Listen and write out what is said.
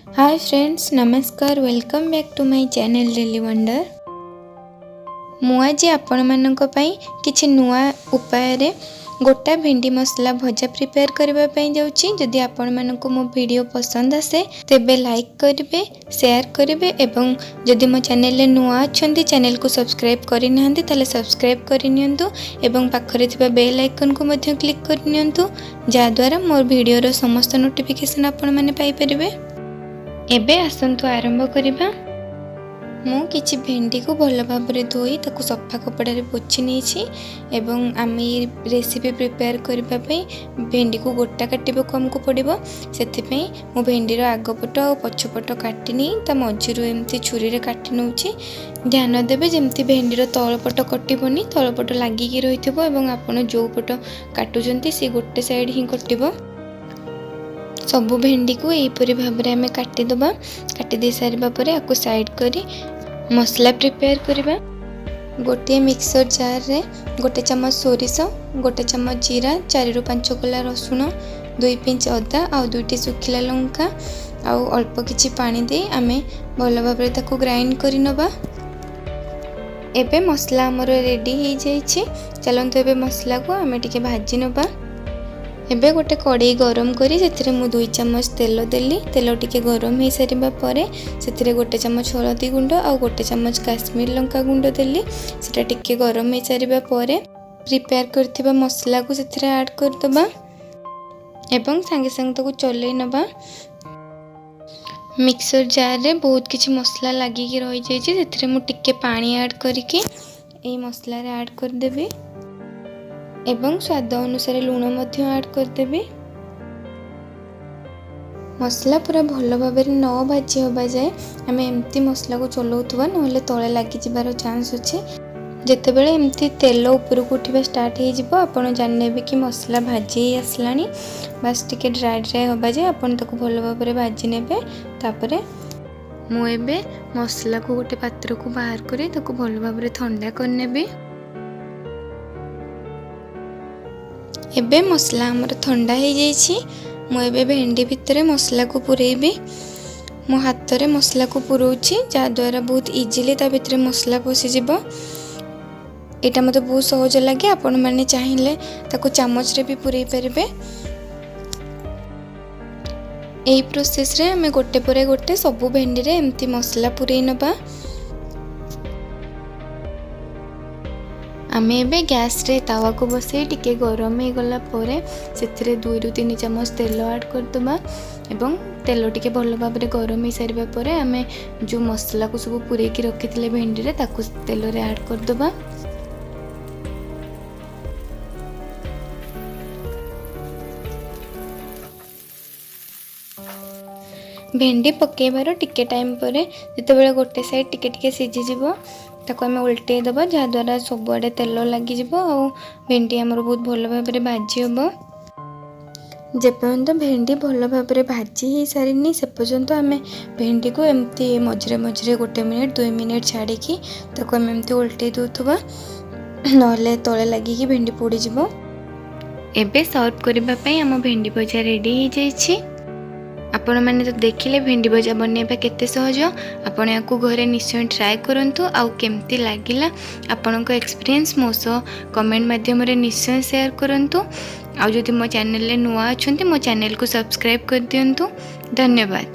ହାଏ friends, ନମସ୍କାର। Welcome back to my channel Daily Wonder। ମୁଁ ଆଜି ଆପଣମାନଙ୍କ ପାଇଁ କିଛି ନୂଆ ଉପାୟରେ ଗୋଟା ଭେଣ୍ଡି ମସଲା ଭଜା ପ୍ରିପେୟାର କରିବା ପାଇଁ ଯାଉଛି। ଯଦି ଆପଣମାନଙ୍କୁ ମୋ ଭିଡ଼ିଓ ପସନ୍ଦ ଆସେ, ତେବେ ଲାଇକ୍ କରିବେ, ସେୟାର କରିବେ ଏବଂ ଯଦି ମୋ ଚ୍ୟାନେଲରେ ନୂଆ ଅଛନ୍ତି, ଚ୍ୟାନେଲକୁ ସବସ୍କ୍ରାଇବ୍ କରିନାହାନ୍ତି, ତାହେଲେ ସବସ୍କ୍ରାଇବ୍ କରିନିଅନ୍ତୁ ଏବଂ ପାଖରେ ଥିବା ବେଲ୍ ଆଇକନ୍କୁ ମଧ୍ୟ କ୍ଲିକ୍ କରିନିଅନ୍ତୁ, ଯାହାଦ୍ୱାରା ମୋ ଭିଡ଼ିଓର ସମସ୍ତ ନୋଟିଫିକେସନ୍ ଆପଣମାନେ ପାଇପାରିବେ। ଏବେ ଆସନ୍ତୁ ଆରମ୍ଭ କରିବା। ମୁଁ କିଛି ଭେଣ୍ଡିକୁ ଭଲ ଭାବରେ ଧୋଇ ତାକୁ ସଫା କପଡ଼ାରେ ପୋଛି ନେଇଛି ଏବଂ ଆମେ ଏ ରେସିପି ପ୍ରିପେୟାର କରିବା ପାଇଁ ଭେଣ୍ଡିକୁ ଗୋଟା କାଟିବାକୁ ଆମକୁ ପଡ଼ିବ। ସେଥିପାଇଁ ମୁଁ ଭେଣ୍ଡିର ଆଗପଟ ଆଉ ପଛପଟ କାଟିନି, ତା ମଝିରୁ ଏମିତି ଛୁରୀରେ କାଟି ନେଉଛି। ଧ୍ୟାନ ଦେବେ ଯେମିତି ଭେଣ୍ଡିର ତଳପଟ କଟିବନି, ତଳପଟ ଲାଗିକି ରହିଥିବ ଏବଂ ଆପଣ ଯେଉଁ ପଟ କାଟୁଛନ୍ତି, ସେ ଗୋଟେ ସାଇଡ଼୍ ହିଁ କଟିବ। ସବୁ ଭେଣ୍ଡିକୁ ଏହିପରି ଭାବରେ ଆମେ କାଟିଦେବା। କାଟି ଦେଇ ସାରିବା ପରେ ଆକୁ ସାଇଡ଼୍ କରି ମସଲା ପ୍ରିପେୟାର କରିବା। ଗୋଟିଏ ମିକ୍ସର ଜାର୍ରେ 1 ଚାମଚ ସୋରିଷ, 1 ଚାମଚ ଜିରା, 4ରୁ 5 କୋଲା ରସୁଣ, 2 ପିଞ୍ଚ ଅଦା ଆଉ ଦୁଇଟି ଶୁଖିଲା ଲଙ୍କା ଆଉ ଅଳ୍ପ କିଛି ପାଣି ଦେଇ ଆମେ ଭଲ ଭାବରେ ତାକୁ ଗ୍ରାଇଣ୍ଡ କରିନେବା। ଏବେ ମସଲା ଆମର ରେଡ଼ି ହେଇଯାଇଛି। ଚାଲନ୍ତୁ, ଏବେ ମସଲାକୁ ଆମେ ଟିକେ ଭାଜି ନେବା। ଏବେ ଗୋଟେ କଡ଼େଇ ଗରମ କରି ସେଥିରେ ମୁଁ 2 ଚାମଚ ତେଲ ଦେଲି। ତେଲ ଟିକେ ଗରମ ହେଇସାରିବା ପରେ ସେଥିରେ 1 ଚାମଚ ହଳଦୀ ଗୁଣ୍ଡ ଆଉ 1 ଚାମଚ କାଶ୍ମୀର ଲଙ୍କା ଗୁଣ୍ଡ ଦେଲି। ସେଟା ଟିକେ ଗରମ ହେଇସାରିବା ପରେ ପ୍ରିପେୟାର କରିଥିବା ମସଲାକୁ ସେଥିରେ ଆଡ଼୍ କରିଦେବା ଏବଂ ସାଙ୍ଗେ ସାଙ୍ଗେ ତାକୁ ଚଲେଇ ନେବା। ମିକ୍ସର ଜାର୍ରେ ବହୁତ କିଛି ମସଲା ଲାଗିକି ରହିଯାଇଛି। ସେଥିରେ ମୁଁ ଟିକେ ପାଣି ଆଡ଼୍ କରିକି ଏଇ ମସଲାରେ ଆଡ଼୍ କରିଦେବି ଏବଂ ସ୍ୱାଦ ଅନୁସାରେ ଲୁଣ ମଧ୍ୟ ଆଡ଼୍ କରିଦେବି। ମସଲା ପୁରା ଭଲ ଭାବରେ ନ ଭାଜି ହେବା ଯାଏ ଆମେ ଏମିତି ମସଲାକୁ ଚଲାଉଥିବା, ନହେଲେ ତଳେ ଲାଗିଯିବାର ଚାନ୍ସ ଅଛି। ଯେତେବେଳେ ଏମିତି ତେଲ ଉପରକୁ ଉଠିବା ଷ୍ଟାର୍ଟ ହେଇଯିବ, ଆପଣ ଜାଣିନେବେ କି ମସଲା ଭାଜି ହେଇ ଆସିଲାଣି। ବାସ୍, ଟିକେ ଡ୍ରାଏ ଡ୍ରାଏ ହେବା ଯାଏ ଆପଣ ତାକୁ ଭଲ ଭାବରେ ଭାଜି ନେବେ। ତାପରେ ମୁଁ ଏବେ ମସଲାକୁ ଗୋଟେ ପାତ୍ରକୁ ବାହାର କରି ତାକୁ ଭଲ ଭାବରେ ଥଣ୍ଡା କରିନେବି। ଏବେ ମସଲା ଆମର ଥଣ୍ଡା ହେଇଯାଇଛି। ମୁଁ ଏବେ ଭେଣ୍ଡି ଭିତରେ ମସଲାକୁ ପୂରେଇବି। ମୋ ହାତରେ ମସଲାକୁ ପୂରଉଛି, ଯାହାଦ୍ୱାରା ବହୁତ ଇଜିଲି ତା ଭିତରେ ମସଲା ପଶିଯିବ। ଏଇଟା ମୋତେ ବହୁତ ସହଜ ଲାଗେ। ଆପଣମାନେ ଚାହିଁଲେ ତାକୁ ଚାମଚରେ ବି ପୂରେଇ ପାରିବେ। ଏଇ ପ୍ରୋସେସ୍ରେ ଆମେ ଗୋଟେ ପରେ ଗୋଟେ ସବୁ ଭେଣ୍ଡିରେ ଏମିତି ମସଲା ପୂରେଇ ନେବା। ଆମେ ଏବେ ଗ୍ୟାସ୍ରେ ତାୱାକୁ ବସାଇ ଟିକେ ଗରମ ହେଇଗଲା ପରେ ସେଥିରେ 2ରୁ 3 ଚାମଚ ତେଲ ଆଡ଼୍ କରିଦେବା ଏବଂ ତେଲ ଟିକେ ଭଲ ଭାବରେ ଗରମ ହେଇସାରିବା ପରେ ଆମେ ଯେଉଁ ମସଲାକୁ ସବୁ ପୂରେଇକି ରଖିଥିଲେ ଭେଣ୍ଡିରେ, ତାକୁ ତେଲରେ ଆଡ଼୍ କରିଦେବା। ଭେଣ୍ଡି ପକାଇବାର ଟିକେ ଟାଇମ୍ ପରେ ଯେତେବେଳେ ଗୋଟେ ସାଇଡ଼୍ ଟିକେ ଟିକେ ସିଝିଯିବ, ତାକୁ ଆମେ ଓଲଟେଇ ଦେବା, ଯାହାଦ୍ୱାରା ସବୁଆଡ଼େ ତେଲ ଲାଗିଯିବ ଆଉ ଭେଣ୍ଡି ଆମର ବହୁତ ଭଲ ଭାବରେ ଭାଜି ହେବ। ଯେପର୍ଯ୍ୟନ୍ତ ଭେଣ୍ଡି ଭଲ ଭାବରେ ଭାଜି ହେଇସାରିନି, ସେ ପର୍ଯ୍ୟନ୍ତ ଆମେ ଭେଣ୍ଡିକୁ ଏମିତି ମଝିରେ ମଝିରେ 1 ମିନିଟ୍ 2 ମିନିଟ୍ ଛାଡ଼ିକି ତାକୁ ଆମେ ଏମିତି ଓଲଟେଇ ଦେଉଥିବା, ନହେଲେ ତଳେ ଲାଗିକି ଭେଣ୍ଡି ପୋଡ଼ିଯିବ। ଏବେ ସର୍ଭ କରିବା ପାଇଁ ଆମ ଭେଣ୍ଡି ଭଜା ରେଡ଼ି ହେଇଯାଇଛି। ଆପଣମାନେ ତ ଦେଖିଲେ ଭେଣ୍ଡି ଭଜା ବନେଇବା କେତେ ସହଜ। ଆପଣ ୟାକୁ ଘରେ ନିଶ୍ଚୟ ଟ୍ରାଏ କରନ୍ତୁ ଆଉ କେମିତି ଲାଗିଲା ଆପଣଙ୍କ ଏକ୍ସପିରିଏନ୍ସ ମୋ ସହ କମେଣ୍ଟ ମାଧ୍ୟମରେ ନିଶ୍ଚୟ ସେୟାର କରନ୍ତୁ। ଆଉ ଯଦି ମୋ ଚ୍ୟାନେଲରେ ନୂଆ ଅଛନ୍ତି, ମୋ ଚ୍ୟାନେଲକୁ ସବସ୍କ୍ରାଇବ୍ କରିଦିଅନ୍ତୁ। ଧନ୍ୟବାଦ।